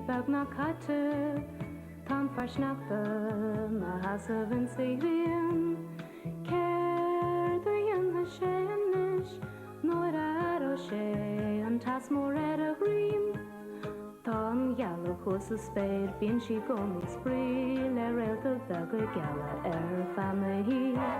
beagnach caite, tá an fear sneachta 'na sheasamh insa ghrian. Céard a dhéanfaidh sé anois nuair a aireoidh sé an teas mór ar a dhroim? Tá an ghealach thuas sa spéir, bíonn sí i gcónaí ag spraoi le réalta beaga geala ar feadh na hoíche.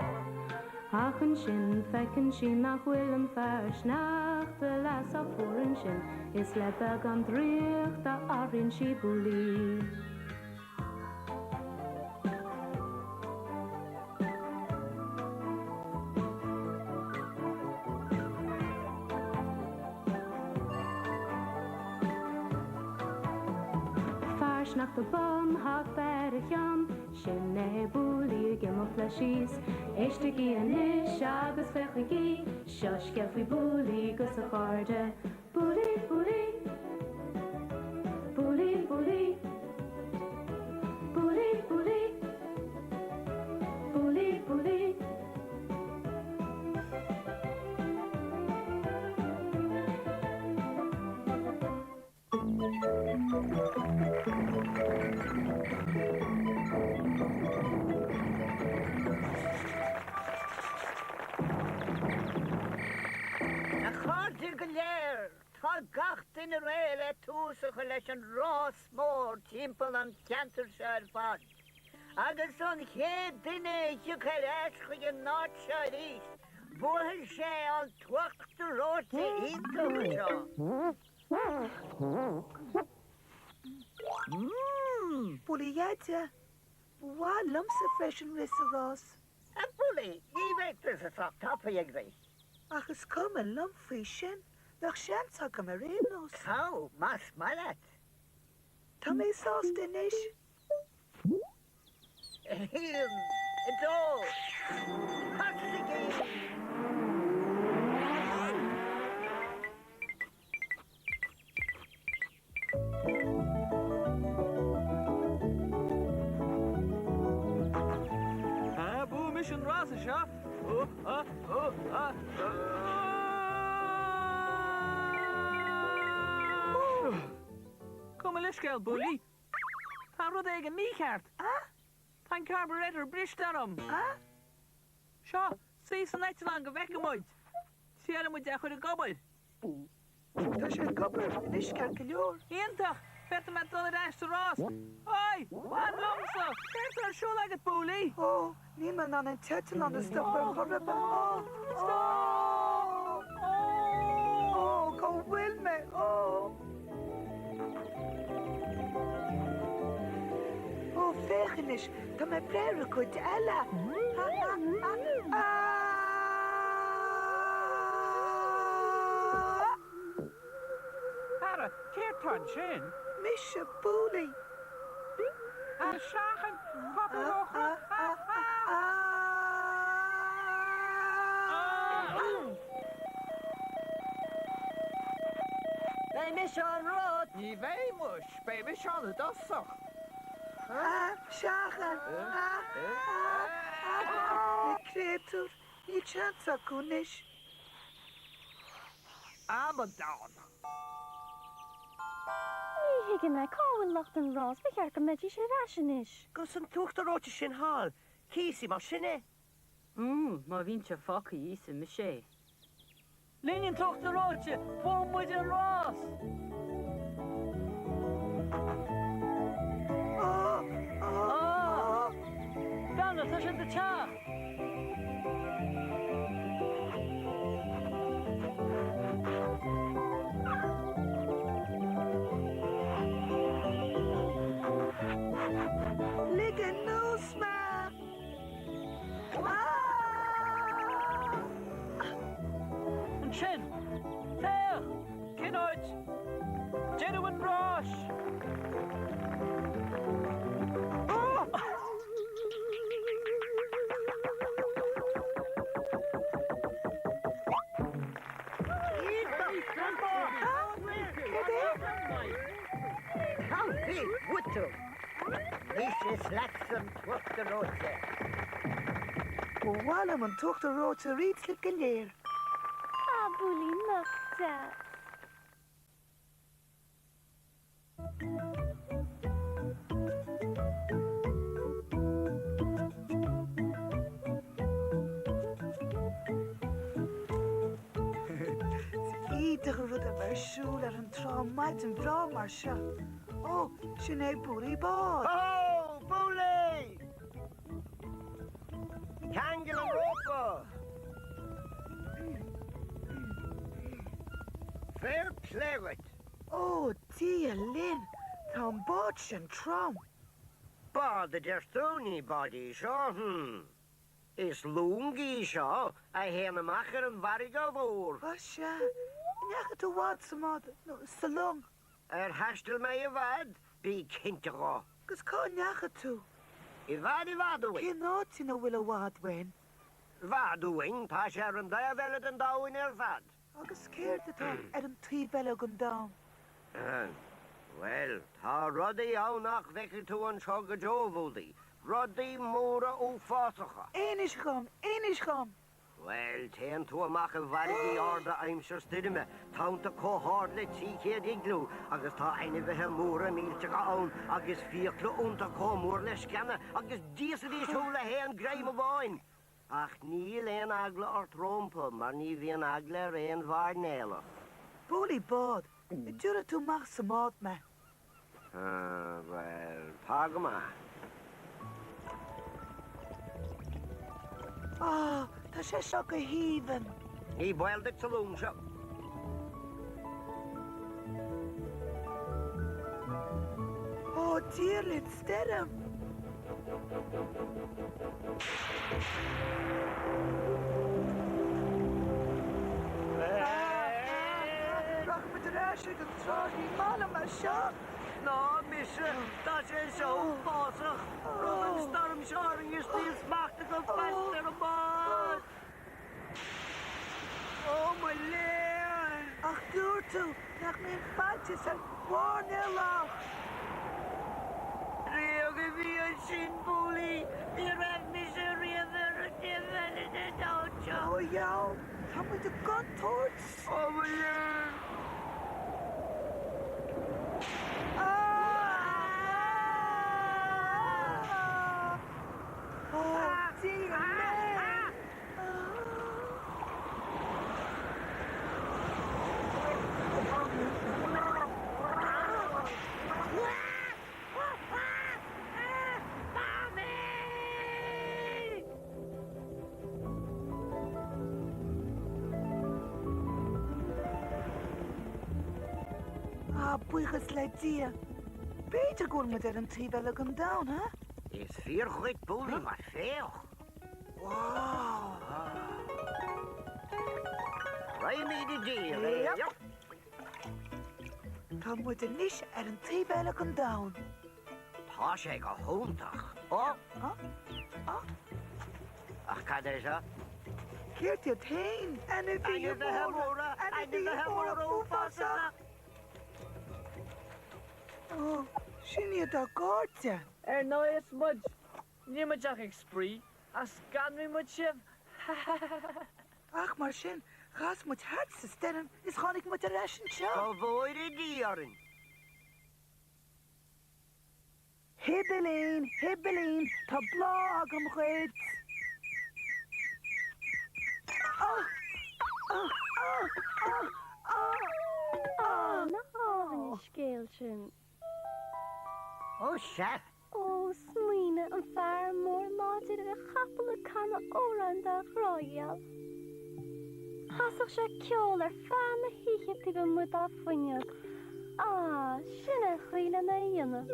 Ach ansin feiceann sí nach bhfuil an fear sneachta leath sách fuar ansin is le beagán draíochta athraíonn sí Booley. Fear sneachta bán, hata ar a cheann, sin é Booley ag imeacht leis síos. Éistigí anois agus féachaigí, seo scéal faoi Booley 'gus a chairde. Booley, Booley. Booley, Booley. Booley, Booley. Booley, Booley. A chairde go léir, tá gach duine réidh le tús a chur leis an rás mór timpeall an cheantair seo ar fad. Agus an chéad duine a thiocfaidh ar ais chuig an áit seo arís, buafaidh sé an t-uachtar reoite iontach seo. Mmm! Booley Dheaide, ba mhaith liomsa freisin rith sa rás. A Booley, ní bheidh tusa sách tapaidh ag rith. Ach is cuma liom faoi sin, bheadh seans agam ar aon nós. Gabh, más maith leat. Tá mé sásta anois. 1, 2, tosaigí! Ah, buafaidh mise an rása seo! Ó, á, ó, á, ó! Gabh mo leithscéal, Booley. Tá rud éigin mícheart. Tá an carburetor briste orm. Seo, suigh san eitleán go bhfeicfidh muid. Triailfidh muid é a chur ag obair. Tá sé ag obair anois ceart go leor. Iontach! Féadfaidh mé dul ar ais sa rás. Oi! Fan liomsa! Céard atá ar siúl agat, Booley? Ó, níl mé in ann an t-eitleán a stopadh ar chor ar bith. Ó! Stop! Ó! Ó, cá bhfuil mé? Ó! Ó, féach anois, tá mé ag breith ar an gcuid eile. Ha, ha, ha, ah! Ara, céard tá ansin? Mise, Booley. Ara, seachain! Tá tú Beidh mise ar an roth! Ní bheidh, muis! Beidh mise ann i dtosach! Seachain! Na créatúir, níl seans acu anois. Amadán! Ní thuigim é, cá bhfuil lucht an rás? Ba cheart go mbeidís ar ais anois. 'Gus an t-uachtar reoite sin thall, cíosfaidh mar sin é. Mmm, má bhíonn sé fágtha íosfaidh mise é. Linn an t-uachtar reoite, bhuaigh muid an rás! Ah! Breathnaigh, tá siad ag teacht! Lig anuas mé! Ansin! Féach! Cén áit? Deireadh an ráis! Cad é? Bhuaigh tú! Anois is leatsa an t-uachtar reoite. Ba mhaith liom an t-uachtar reoite a roinnt libh go léir. Ah, Booley, nach deas. rud a bheith ar siúl ar an trá maidin bhreá mar seo. Ó, sin é Booley Bád. Ho-ho! Booley! Ceangail an rópa! Fair play dhuit! Ó, Dia linn, tá an bád sin trom. Bád a deir tú, ní bád í seo, hm. Is long í seo a théann amach ar an bhfarraige mhór. Á sea, an ndeachaigh tú i bhfad sa mbád, nó sa long? Ar thaistil mé i bhfad, bí cinnte dho. Agus cá ndeachaigh tú? I bhfad i bhfad uainn. Cén áit ina bhfuil i bhfad uainn? I bhfad uainn, tá sé ar an dtaobh eile den domhan ar fad. Agus céard atá ar an taobh eile den domhan? Bhuel, tá rudaí ann nach bhfeicfidh tú anseo go deo, a Bhúlaí. Rudaí móra uafásacha. Inis dhom! Inis dhom! Bhuel, téann tú amach i bhfarraigí arda aimsir stoirme, tonnta chomh hard le 300 igliú, agus tá ainmhithe móra millteacha ann, agus fiacla iontu chomh mór le sceana, agus d'íosfaidís thú le haon greim amháin! Ach níl aon eagla ort rompu mar ní bhíonn eagla ar aon mhairnéalach. Booley Bád, an dtabharfaidh tú amach sa mbád mé? Bhuel, tá go maith. Á, tá sé seo go haoibhinn. Ní baol duit sa long seo. Ó, Dia linn, stoirm! Rachaimid ar ais ag an trá, ní maith liom é seo! Ná mise, tá sé seo uafásach! Rug an stoirm seo orainn is níl smacht agam feasta ar an mbád! Ó mo léan! Ach dúirt tú nach mbíonn faitíos ar mhairnéalach! Bréag a bhí ansin, Booley. Ní raibh mise riamh ar an taobh eile den domhan seo. Ó dheabhal, tá muid i gcontúirt! Ó mo léan! Ó Dia linn! Ah, buíochas le Dia. B'fhéidir go bhfuil muid ar an taobh eile den domhan, ha? Is fíor dhuit, Booley, mar féach. Wow! Raghaimid i dtír, Yep. Tá muid anois ar an taobh eile den domhan. Tá sé go hiontach. Ó! Ó! Ach cad é seo? Céard iad féin? Ainmhithe móra! Ainmhithe móra uafásacha! Ó, sin iad ár gcairde. Ar ndóigh is muid. Níl muid ach ag spraoi, ach scanraigh muid sibh! Ha ha ha! Ach mar sin, chas muid thart sa stoirm is tháinig muid ar ais anseo! Go bhfóire Dia orainn! Shibilín, Shibilín, tá bláth agam dhuit! Ah! Ah! Ah! Ah! Ah! Ah, nach álainn an scéal sin. Ó sea! Ó, smaoinigh, an fear mór láidir ar a chapall ag canadh amhráin dá ghrá gheal. Chasadh sé ceol ar feadh na hoíche taobh amuigh dá fuinneog. Á, sin an chaoi lena dhéanamh.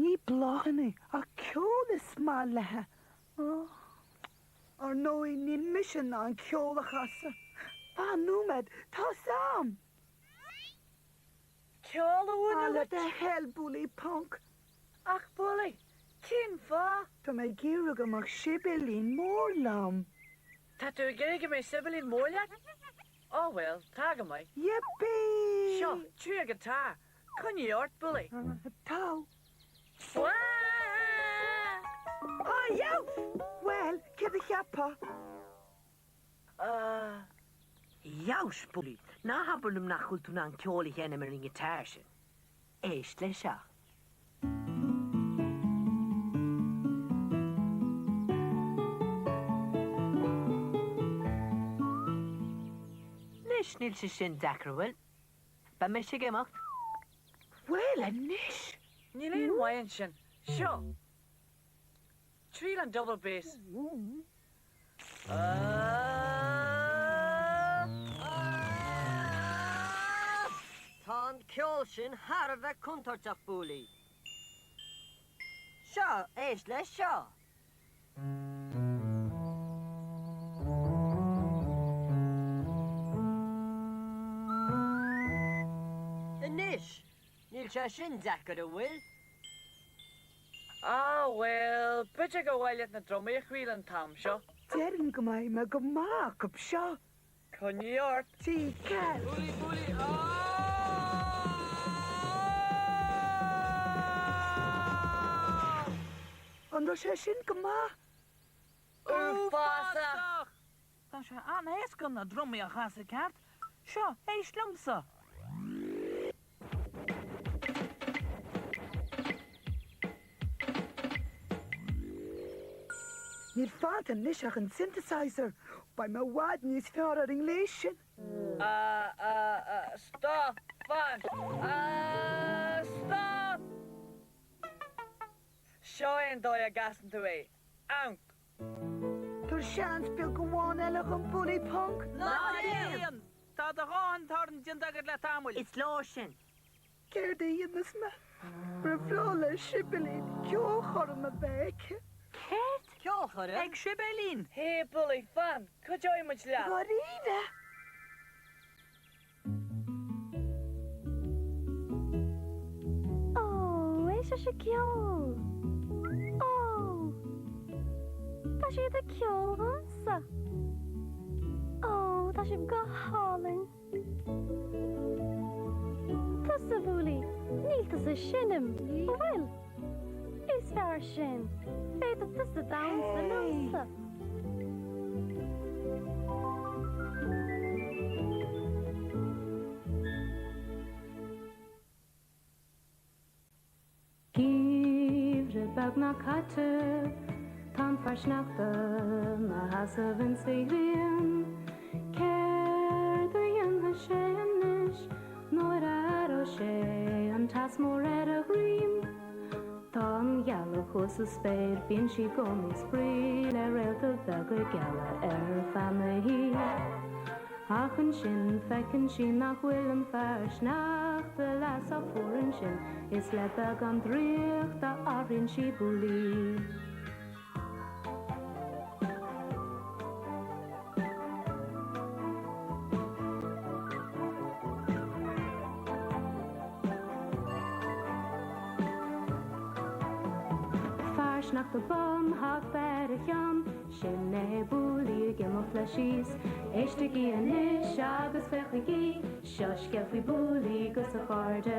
Ní bláthanna ach ceol is maith léi. Ar ndóigh, níl mise in ann ceol a chasadh. Fan nóiméad, tá's a'm! Ceol a mhúineadh Le duit. do thoil, Booley Ponc. Ach Booley, cén fáth? Tá mé ag iarraidh go mbeadh Sibilín mór liom. Tá tú ag iarraidh go mbeidh Sibilín mór leat? Ó bhuel, tá go maith. Yippee! Seo, tabhair an guitar. Coinnigh ort, Booley. Tá. Wah! Á, yow! Bhuel, céard a cheapfá? Yows, Booley, ná habair liom nach bhfuil tú in ann ceol a sheinm ar an ngiotár sin. Éist leis seo. Anois, níl sé sin deacair, an bhfuil? Beidh mise ag imeacht. Bhuel, anois! Níl aon mhaith ansin. Seo. Triail an double bass. Tá an ceol sin thar a bheith contúirteach, Booley. Seo, éist leis seo. Anois, níl sé sin deacair, an bhfuil? Ah, bhuel, b'fhéidir gur mhaith leat na drumaí a thriail an t-am seo. Déarfainn go mbeidh mé go maith acu seo. Coinnigh ort! TK! Booley, Booley, ah! An raibh sé sin go maith? Uafásach! Tá sé an-éasca na drumaí a chasadh ceart. Seo, éist liomsa! Níl fanta anois ach an synthesizer. Beidh mé i bhfad níos fearr ar an ngléas sin. A a a stop! Fan! A stop! Seo é an dóigh a gcasann tú é. Amharc! Tabhair seans beag amháin eile dhom, Booley Ponc. Ná déan! Tá do dhóthain torainn déanta agat le tamall. Is leor sin. Céard a dhéanfas mé? Ba bhreá le Sibéilín ceolchoirm a bheith aici. Céard? Ceolchoirm? Ag Sibéilín? Hé, Booley, fan! Cuideoidh muid leat. Dháiríre? Ó, éist leis an gceol! Ó! Tá siad ag ceol dhomsa! Ó, tá sibh go hálainn! Tusa, Booley, níl tusa ag seinm, an bhfuil? Is fearr sin, féadfaidh tusa damhsa liomsa! Geimhreadh beagnach caite, tá an fear sneachta 'na sheasamh insa ghrian. Céard a dhéanfaidh sé anois nuair a aireoidh sé an teas mór ar a dhroim? Tá an ghealach thuas sa spéir, bíonn sí i gcónaí ag spraoi le réalta beaga geala ar feadh na hoíche. Ach ansin feiceann sí nach bhfuil an fear sneachta leath sách fuar ansin is le beagán draíochta athraíonn sí Booley. Fear sneachta bán, hata ar a cheann. Sin é Booley ag imeacht leis síos. Éistigí anois agus féachaigí, seo scéal faoi Booley 'gus a chairde.